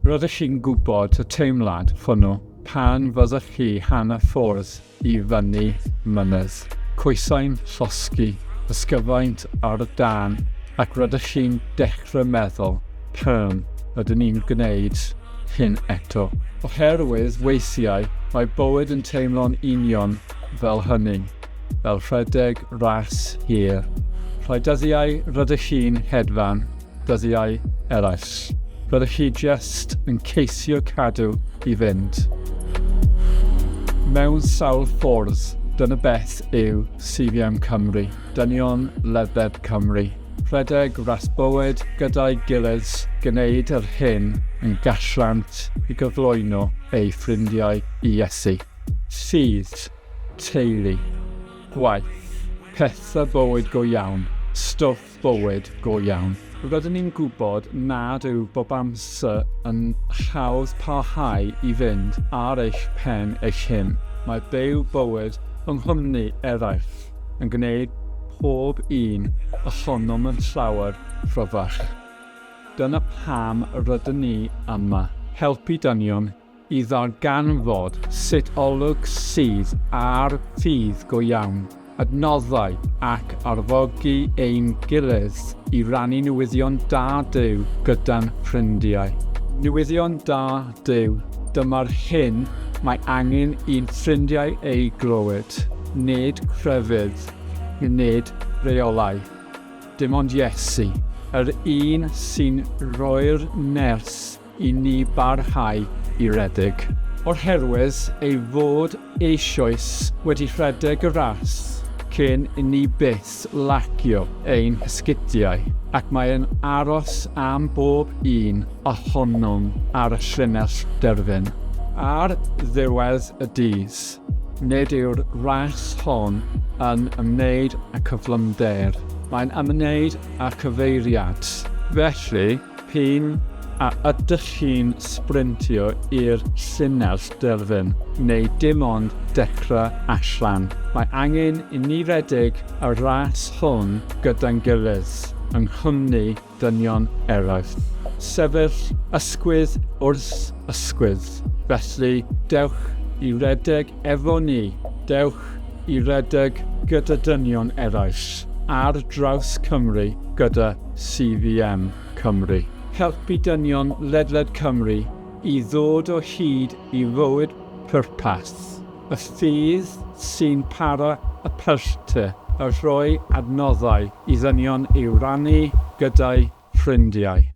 Rydych chi'n gwybod y teimlad hwnnw pan fyddwch chi hanner ffordd i fyny mynydd, coesau'n llosgi, ysgyfaint ar dân, ac rydych chi'n dechrau meddwl, 'Pam ydyn ni'n gwneud hyn eto?' Oherwydd weithiau mae bywyd yn teimlo'n union fel hynny, fel rhedeg ras hir. Rhai dyddiau rydych chi'n hedfan, dyddiau eraill. Rydych chi jest yn ceisio cadw i fynd. Mewn sawl ffordd, dyna beth yw CVM Cymru, dynion ledled Cymru. Rhedeg ras bywyd gyda'i gilydd, gwneud yr hyn yn gallant i gyflwyno eu ffrindiau i Iesu. Ffydd, teulu, gwaith, pethau bywyd go iawn, stwff bywyd go iawn. Rydyn ni'n gwybod nad yw bob amser yn hawdd parhau i fynd ar eich pen eich hun. Mae byw bywyd yng nghwmni eraill yn gwneud pob un ohonom yn llawer rhyfach. Dyna pam rydyn ni yma, helpu dynion i ddarganfod sut olwg sydd ar ffydd go iawn, adnoddau ac arfogi ein gilydd i rannu newyddion da Duw gyda'n ffrindiau. Newyddion da Duw, dyma'r hyn mae angen i'n ffrindiau ei glywed, nid crefydd, nid rheolau. Dim ond Iesu, yr un sy'n rhoi'r nerth i ni barhau i redeg. Oherwydd ei fod eisoes wedi rhedeg y ras cyn i ni byth lacio ein hesgidiau, ac mae'n aros am bob un ohonom ar y llinell derfyn. Ar ddiwedd y dydd, nid yw'r ras hon yn ymwneud â cyflymder, mae'n ymwneud â chyfeiriad. Felly, P'un a ydych chi'n sbrintio i'r llinell derfyn neu dim ond dechrau allan, mae angen i ni redeg y ras hwn gyda'n gilydd, yng nghwmni dynion eraill. Sefyll ysgwydd wrth ysgwydd. Felly, dewch i redeg efo ni, dewch i redeg gyda dynion eraill ar draws Cymru gyda CVM Cymru. Helpu dynion ledled Cymru i ddod o hyd i fywyd pwrpas, y ffydd sy'n para y pellter a rhoi adnoddau i ddynion i'w rannu gyda'u ffrindiau.